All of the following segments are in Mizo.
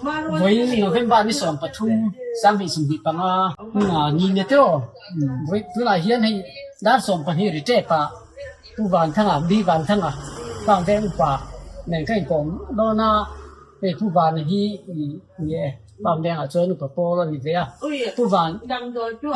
Vawiin November ni 13 2025 huna ni nia tiraw vawi tunah hian hei dar 12 ri tep ah Pu Vanthanga, Bi Vanthanga Farm Veng upa nen ka inkawm dawn a, hei Pu Vana hi ni e Farm Vengah chuan upa pawl a ni ve a, Pu Van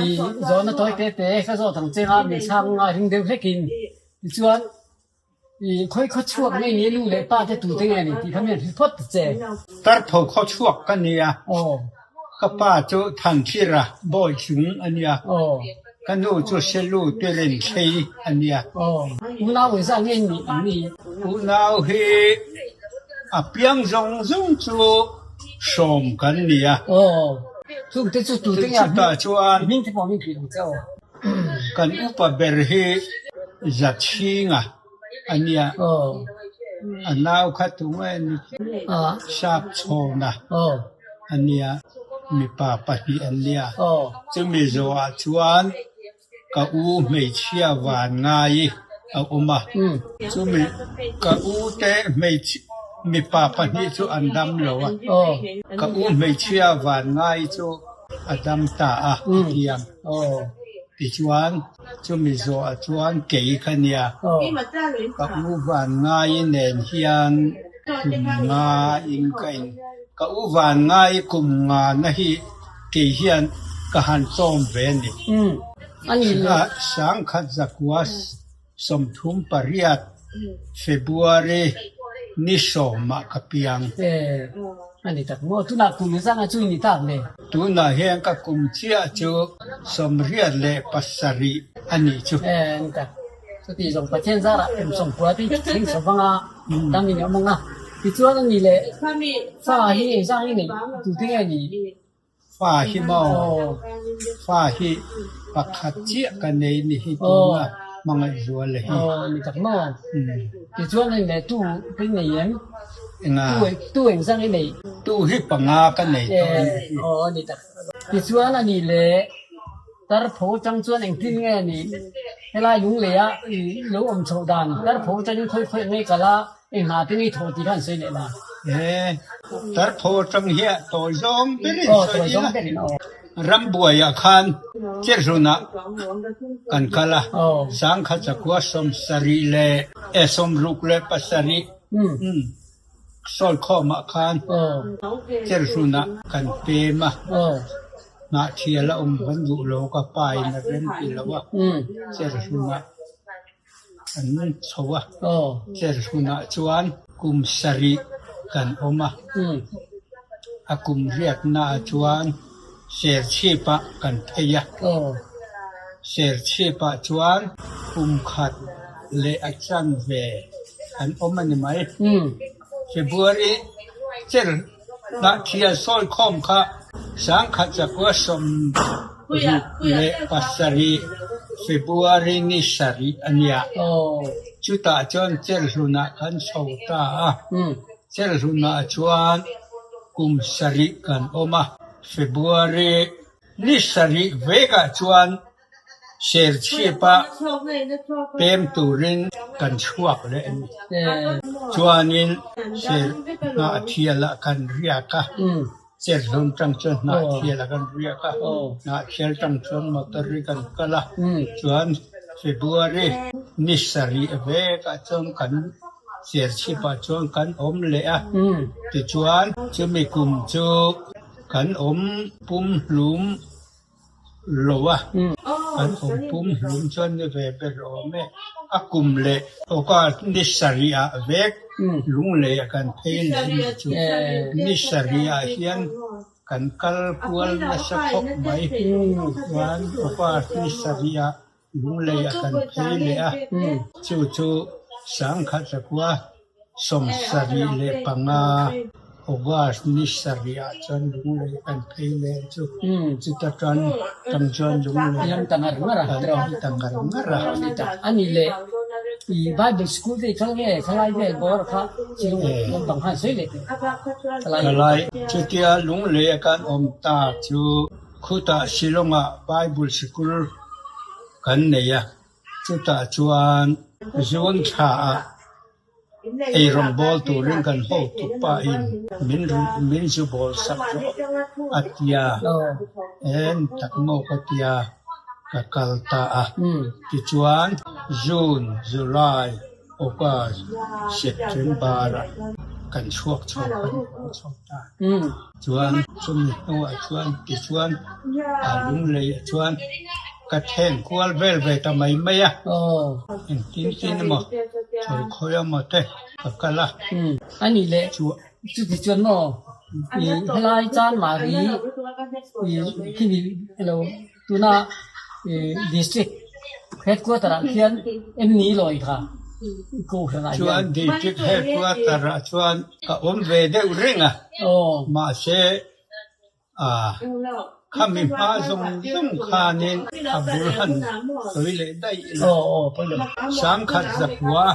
i zawhna tawi te te ka zawt ang cheng a min chhang a ring deuh hlekin tichuan I khawi khaw chhuak ngei ni nu leh pa te tute nge ni tih kha mi an hrilh phawt ta che. Tartho khaw chhuak ka nia. Ka pa chu Thanthira Bawichung a nia. Ka nu chu Selu Tirinhlei a nia. Unau engzah nge ni ang ni? Unau hi a piang zawng zawng chu 10 kan nia. Chungte chu tute nge a hming te pawh min hrilh ang che aw. Kan upa ber hi Zachhinga a nia, a nau kha tunge ni Sap Chhawna a nia, mipa pahnih an nia. Chumi zawhah chuan ka u hmeichhia van ngai a awm a, chumi ka u te hmeichhia mipa pahnih chu an dam lo a, ka u hmeichhia van ngai chu a dam ta a a thiam. Tichuan, chumi zawhah chuan kei ka nia, ka u van ngai nen hian kum nga in ka in, ka u van ngai kum nga na hi kei hian ka han tlawm ve a ni. Sangkhat zakua 38 February ni 10 ah ka piang. E, a ni tak maw? Tunah kum zanga chu i ni tak le? Tunah hian ka kum chiah chu 87 a nih chu. E, a ni tak. Chuti zawng Pathian zarah kum 90 te thleng chho vang a, dang in awm ang a. Tichuan a ni le, fa hi engzang i neih tute nge ni? Fa hi maw? Fa hi pakhat chiah ka nei ni hi tuna hmangaihzuala hi. Aw ni tak maw? Tichuan hei leh tu ka i nei em? Enga? Tu engzang i nei? Tu hi panga ka nei tawh a ni hi. Aw ni tak. Tichuan a nih leh Tarpho chang chuan engtin nge ni? Helai lunglei ah i lo awm chhoh dan Tarpho changin khawi khawi ngei kal a Eng hna te ngei thawh tih kha an sawi leh la. E, Tarthaw atang hian tawi zawng berin sawi ila. Rambuaiah khan Cherhlunah kan kal a, Sangkhat zakua 77 leh e 67 sawikhawmah khan Cherhlunah kan pem a, Hnahthial a awm kan duh lo ka pa in a rem ti lo a, Cherhlunah. An chho a, Cherhlunah chuan kum 7 kan awm a, a kum riatnaah chuan Serchhipah kan phei a, Serchhipah chuan kum khat leh a chanve kan awm a ni mai. February cher Hnahthial sawikhawm kha 1967 February ni 7 a nia. Chutah chuan Cherhlunah kan chho ta a. Cherhlunah chuan kum 7 kan awm a. February ni 7 vekah chuan Serchhipa pem turin kan chhuak leh a ni. Chuanin Ser Hnahthialah kan riak a, Serhlun tang chuan Hnahthialah kan riak a, Hnahthial tang chuan motor hi kan kal a, chuan February ni 7 vekah chuan kan Serchhipah chuan kan awm leh a, tichuan chumi kum chu kan awm pumhlum lo a, kan awm pum hlum chuan ni ve ber awm e. A kum leh August ni 7 ah vek Lunglei ah kan phei leh nih chu. Ni 7 ah hian kan kal kual nasa khawp mai. Chuan August ni 7 ah Lunglei ah kan phei leh a, chu chu 1975 August ni 7 ah chuan Lunglei kan phei leh chu chuta tan tang chuan Lunglei kan ta ngar ngar a, ta ngar ngar a. A ni leh i Bible school te i kal nge khalai vel bawr kha Shillong lampang khan sawi leh teh khalai. Chutia Lunglei a kan awm ta chu Khutah Shillong-ah Bible sikul kan nei a, chutah chuan June thlaah Eirawng bawl turin kan hotupa in min min zu bawl sak rawh a tia. En tak maw ka tia ka kal ta a. Tichuan June, July, August, September ah kan chhuak chho kan haw chho ta. Chuan chumi hnuah chuan tichuan a lunglei ah chuan ka then kual vel ve ta mai mai a. Engtin tin emaw sawi khawi emaw te ka kal a. A nih leh chuti chuan maw i helai chan mahri i khimi elo tuna i district headquarter ah khian em ni lawi kha kohhran ah hian. Chuan district headquarter ah chuan ka awm ve deuh reng a mahse Khami hma zawng zawng khanin a bul han sawi leh daih ila. Sangkhat zakua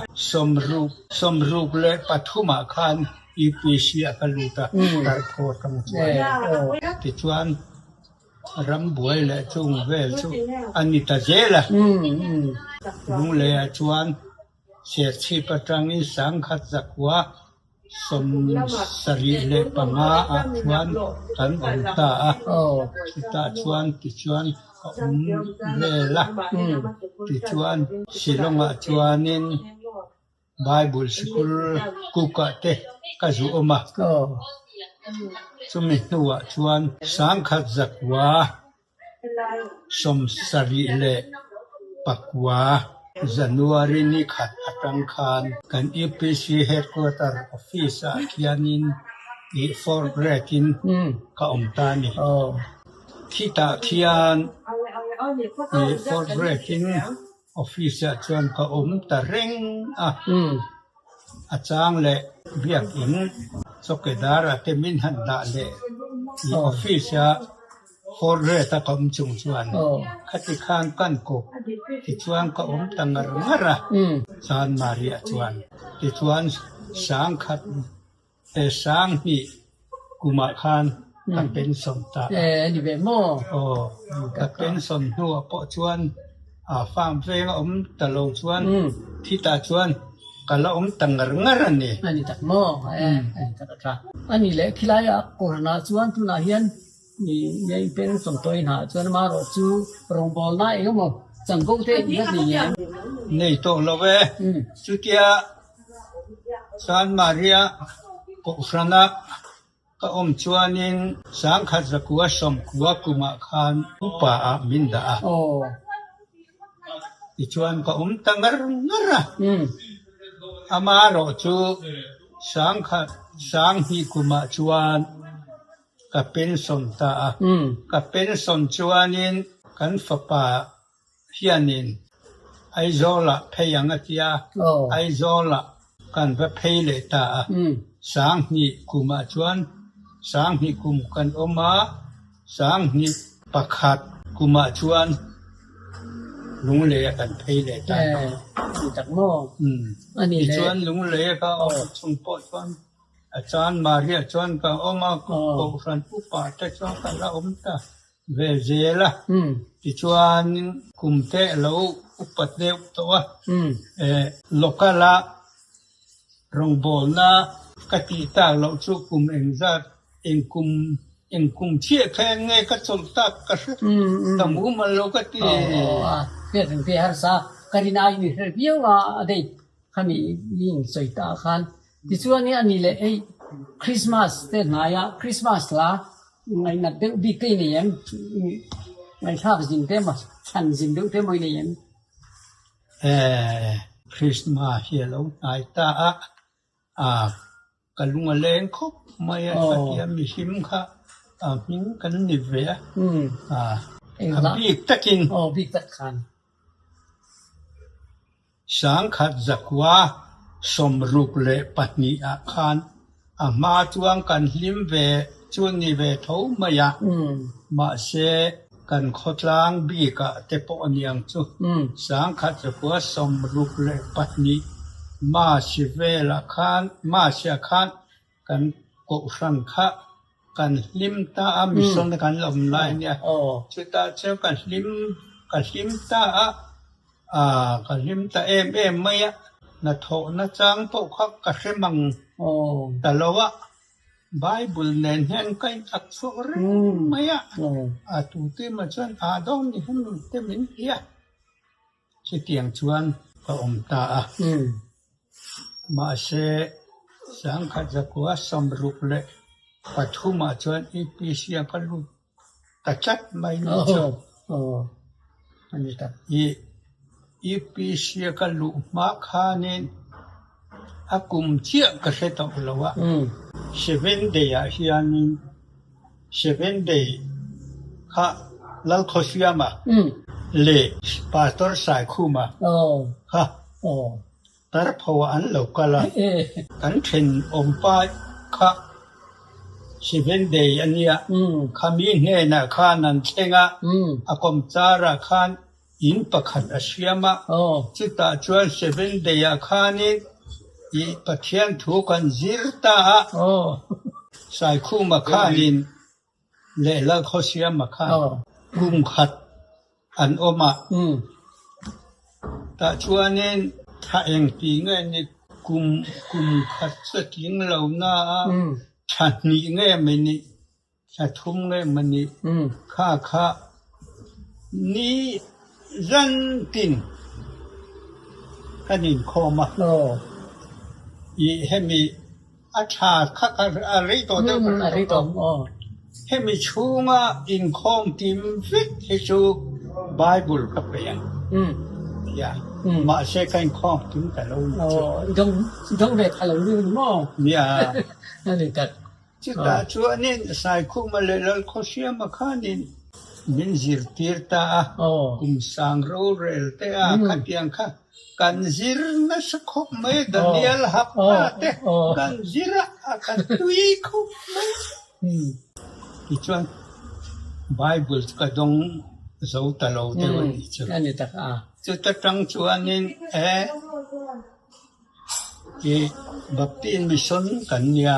sawmruk leh pathumah khan UPC a ka lut a, Tarkhaw tang chuan. Tichuan rambuai leh chung vel chu a ni ta zel a. Lungleiah chuan Serchhip atangin sangkhat zakua 75 ah chuan kan awm ta a, chutah chuan tichuan ka awm vel a, tichuan Shillong ah chuanin Bible sikul cook ah te ka zu awm a, chumi hnuah chuan 1974 January ni khat atang khan kan UPC Headquarter Office ah khianin ih fourth grade in ka awm ta a ni. Khitah khian ih fourth grade in Office ah chuan ka awm ta reng a, a chang leh biakin chawkedar ah te min han dah leh i office a fourth grade a ka awm chung chuan khati khan kan kawp tichuan ka awm ta ngar ngar a, Chanmari ah chuan tichuan sangkhat He sanghnih kumah khan ka pension ta a. E, ni ve maw? Aw, ka pension hnuah pawh chuan a farm veng a awm ta lo chuan khitah chuan ka la awm ta ngar ngar a ni. A ni tak maw? E, a ni tak a tha. A ni leh khilaiah Kohhranah chuan tunah hian i pension tawh inah chuan amaherawh chu rawngbawlna eng emaw chanvo te i la nei em? Nei tawh lo e. Chutia San Maria Kohhrana ka awm chuanin 1990 kumah khan upa ah min dah a. Tichuan ka awm ta ngar ngar a. Amaherawh chu 2002 kumah chuan ka pension ta a. Ka pension chuanin kan fapa hianin Aizawlah phei ang a tia, Aizawlah kan va phei leh ta a. 2000 kumah chuan 2000 kum kan awm a, 2001 kumah chuan Lungleia kan phei leh ta a. Tichuan Lungleia ka awm chung pawh chuan a chan Maria chuan ka awm a, Kohhran upa te chuan ka la awm ta. Ve zel a, tichuan kum te a lo upat deuh tawh a, local a rawngbawlna ka tih tak loh chu kum engzat eng kum eng kum chiah kha eng nge ka chawlh tak ka hre ta mumal lo ka ti. Hriat reng te harsa ka rin aiin i hre viau a, a date khami i insawi ta khan Tichuan a ni leh ei Christmas te hnaia Christmas hla ngaihnat deuh bik te i nei em? Ngaihthlak zin te emaw chhan zin deuh te emaw i nei em? Eh, Christmas hi a lo hnai ta a, a ka lung a leng khawp mai a, khatia mihlim kha a hming kan ni ve a, a bik takin. Aw, bik tak khan. 1962 ah khan a hma chuan kan hlim ve chu ni ve tho mai a, mahse kan khawtlang bikah te pawh a niang chu. 1962 March velah khan March ah khan kan kohhran kha kan hlim ta a, mission kan la awm lai a nia. Chutah chuan ka hlim ka hlim ta a, ka hlim ta em em mai a. Hnathawh nachang pawh kha ka hre mang ta lo a, Bible nen hian ka inthak chhuak reng mai a, a tute mah chuan ah dawn ni hemi te min ti a, chutiang chuan ka awm ta a. Mahse, sangkhat zakua 63 ah chuan UPC ah ka lut ta tlat mai ni chu. I UPC a ka luh hma khanin a kum chiah ka hre tawh lo a. Seven day ah hianin Seven day kha Lalkhawsiama leh Pastor Saikhuma kha Tarpho ah an lo kal a, kan thenawmpa kha Seven Day a nia, khami hnenah khan an thleng a, a kawmcharah khan in pakhat a siam a, chutah chuan Seven Day ah khanin i Pathian thu kan zir ta a, Saikhuma khanin leh Lalkhawsiama khan kum khat an awm a. Tah chuanin thla eng ti nge ni kum kum khat chu a tling lo na a, thla hnih nge mai ni, thla thum nge mai ni, kha kha ni zan tin kan inkhawm a. I hemi A tha kha ka a rei tawh deuh ka hre tawh lo. Hemi chhunga inkhawm tim vek hi chu Bible ka pe a tia mahse ka inkhawm tim ta lo ni chu. Nia. Chutah chuanin Saikhuma leh Lalkhawsiama khanin min zirtir ta a, kum sang rorel te a khatiang kha. Kan zir nasa khawp mai, Daniel Hapta te kan zir a, kan tui khawp mai. Tichuan Bible chu ka dawng zo ta lo deuh a nih chu. Chuta tang chuanin e i Baptist Mission kan nia,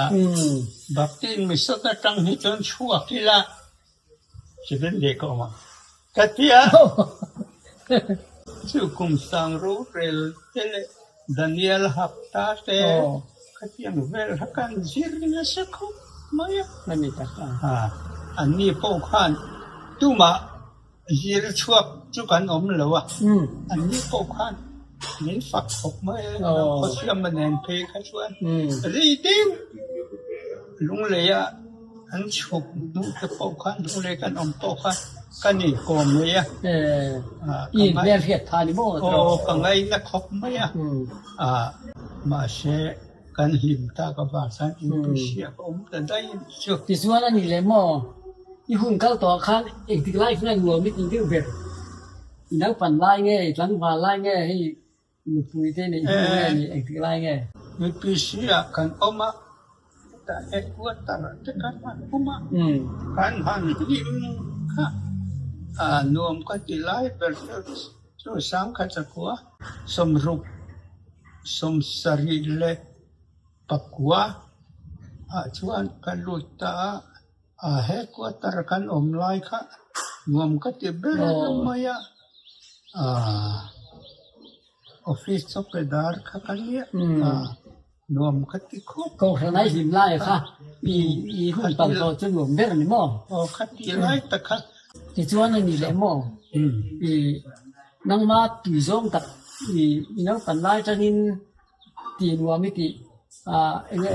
Baptist Mission atang hi chuan chhuak ila Seven leh ka awm a, ka ti a. Chu kum sang rorel te leh Daniel Hapta te khatiang vel kha kan zir nasa khawp mai a. Ha, anni pawh khan tumah zir chhuak chu kan awm lo a, anni pawh khan min fak khawp mai a, Khawsiama nen phei kha chuan rei deuh lunglei a. An chhuk hnuh te pawh khan lunglei kan awm pawh khan kan inkawm mai a. I inhmel hriat tha ni maw? Aw, ka ngaina khawp mai a. Mahse, kan hlim tak avang khan inpisiak a awm ta daih chu. Tichuan a nih leh maw? I hun kal tawh khan engtik lai khan a nuam i tih deuh ber? I naupan lai nge, i tlangval lai nge hei Nupui te neih hnu nge ni engtik lai nge? UPC ah kan awm a, hetah headquarter ah te kan han awm a, kan han hlim kha a nuam ka ti lai ber chu chu sangkhat zakua 60 74 ah chuan ka lut ta a, a headquarter kan awm lai kha nuam ka ti ber mai a. Office chawkidar kha ka nia a, nuam ka ti khawp. Kohhran ai hlim lai kha i hun pal tawh chu nuam ber a ni maw? Aw kha ti lai tak kha. Tichuan a ni leh maw? I nangma tui zawng tak i naupan lai atangin ti nuam i tih enge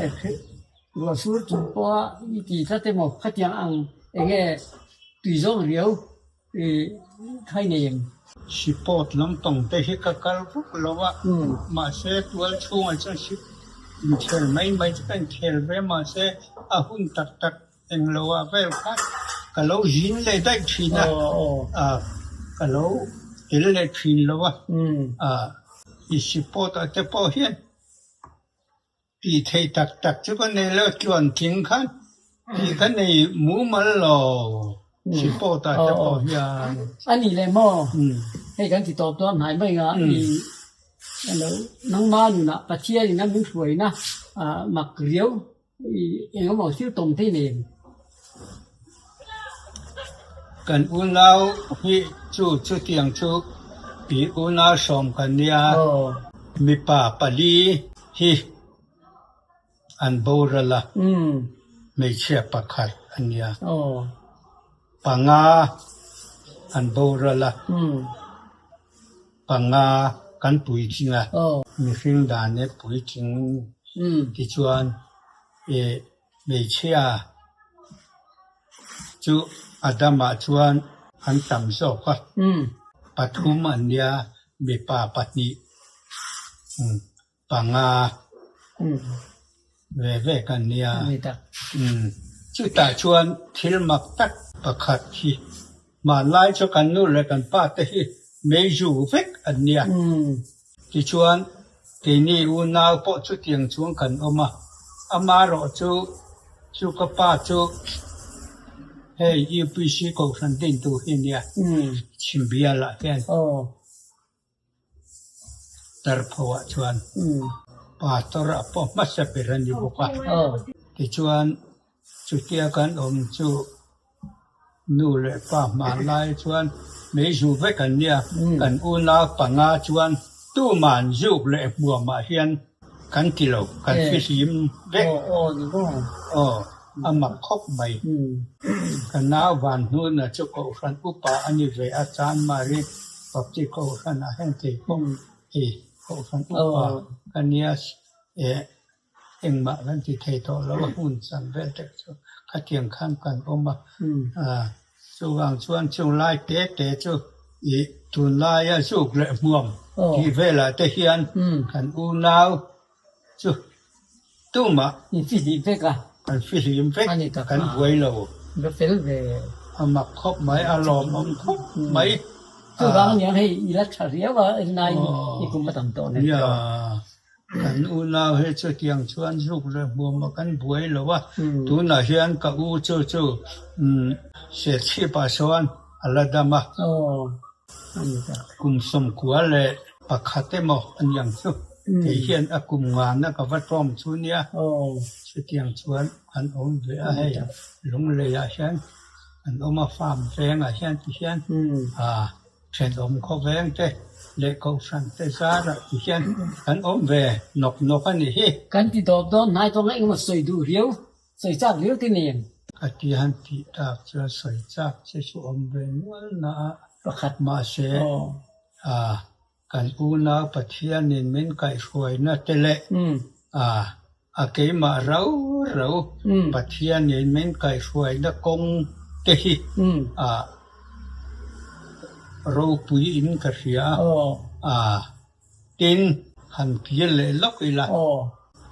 ruah sur chung pawha i ti tlat emaw khatiang ang enge tui zawng riau I khai nei em? Sipawt lampang te hi ka kal vak lo a, mahse tual chhungah chuan sip inkhel mai mai chu ka inkhel ve mahse a hun tak tak englo ah vel kha ka lo zin leh daih thin a, ka lo tel leh thin lo a, i sipawt ah te pawh hian Tih theih tak tak chu ka nei lo, tluan tling khan tih ka nei mumal lo, Sipawt ah te pawh hian. A nih leh maw? Hei kan ti tawp dawn hnai mai nga i lo nangma nunah Pathian in a min hruaina mak riau i engemaw thil tawm thei nei em? Kan unau hi chu chutiang chu i unau sawm kan nia. Mipa pali hi an boral a, hmeichhia pakhat a nia. Panga an boral a, panga kan puitling a, mihring dan e puitling tichuan hmeichhia chu a damah chuan an tam zawk a, pathum an nia, mipa pahnih panga ve ve kan nia. Chutah chuan thil mak tak pakhat hi hmanlai chu kan nu leh kan pa te hi meizu vek an nia. Tichuan keini unau pawh chutiang chuan kan awm a, amaherawh chu chu ka pa chu hei UPC Kohhran dintu hi nia Chhimbialah hian. Tarphoah chuan pastor a pawh hmasa ber a ni bawk a. Tichuan chutia kan awm chu nu leh pa hmanlai chuan meizu vek an nia. Kan unau panga chuan tuman zuk leh hmuamah hian kan ti lo, kan fihlim vek. Aw, a mak khawp mai. Ka nau van hnuna chu Kohhran upa a ni ve a, Chanmari Baptist Kohhranah hian kei pawh hei Kohhran upa ka nia eh engmah kan ti thei tawh lo a, hun chan vel te chu khatiang khan kan awm a. Chuvang chuan chung lai te te chu ih tunlaia zuk leh hmuam tih velah te hian kan unau chu tumah In fihlim vek a. Kan fihlim vek kan buai lo. Va fel ve. A mak khawp mai, a lawmawm khawp mai. Chuvang aniang hei i la tha riau a, nai i kum a tam tawh nen. Nia. Kan unau hi chutiang chuan zuk leh hmuam a kan buai lo a, tunah hian ka u chu chu Serchhip-ah sawn a la dam a, kum sawmkua leh pakhat emaw a niang chu, kei hian a kum ngana ka va tawm chu nia, chutiang chuan an awm ve a hei Lungleiah hian an awm a, farm vengah hian ti hian Thenawm khawveng te leh kohhran te zarah ti hian kan awm ve nawk nawk a nih hi. Kan ti dawp dawn hnai tawng a engemaw sawi duh riau, sawi chak riau te nen. Ka ti han tih tak chuan sawi chak che chu awm ve nual na a pakhat mahse a kan unau Pathianin min kaihhruaina te leh a a keimah rau rau Pathianin min kaihhruaina kawng te hi a ropui in ka hria a, tin han kir leh lawk ila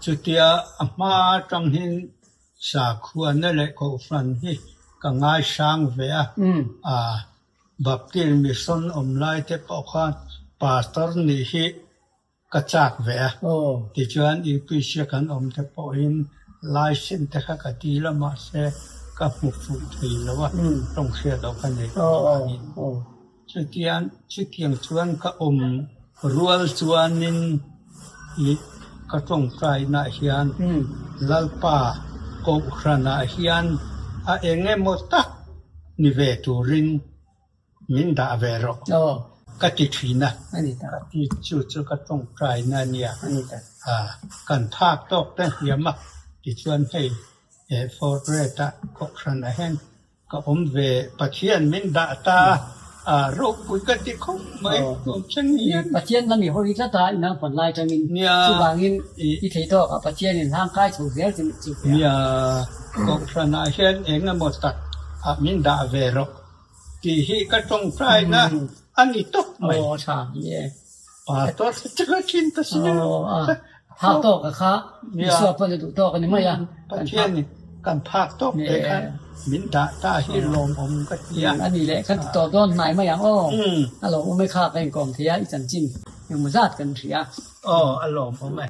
chutia a hma atangin sakhuana leh kohhran hi ka ngaisang ve a, a Baptist Mission awm lai te pawh khan Pastor nih hi Ka chak ve a, tichuan UPC a kan awm te pawhin license te kha ka dil a mahse ka hmu fuh thei lo a, tawng hriat loh ka nei tawh avangin. Chutiang chutiang chuan ka awm rual chuanin ih ka tawngtainah hian Lalpa Kohhranah hian a eng emaw tak ni ve turin Min dah ve rawh. Ka ti thin a. Ka ti chu chu ka tawngtaina a nia. Kan phak tawk te hliam a. Tichuan hei fourth grade ah kohhran ah hian ka awm ve Pathian min dah ta a ropui ka ti khawp mai tun thleng hian. Pathian lam i hawi tlat a inang pawn lai tangin chuvangin i thei tawk a Pathian in hlang kai chho zel chu chu. Nia kohhran ah hian eng emaw tak ah min dah ve rawh. Tih hi ka tawngtaina a ni tawp mai. Aw tha ni e. Pastor chu ka thin ta si a. Aw a phak tawk a kha Isua pawn a duh tawk a ni mai a. Pathian in kan phak tawk te khan min dah ta hi lawmawm ka ti a. A ni leh kan ti tawp dawn hnai mai ang aw. A lawmawm e kha ka inkawm thei a i chanchin engmaw zat kan hria. Aw a lawmawm e.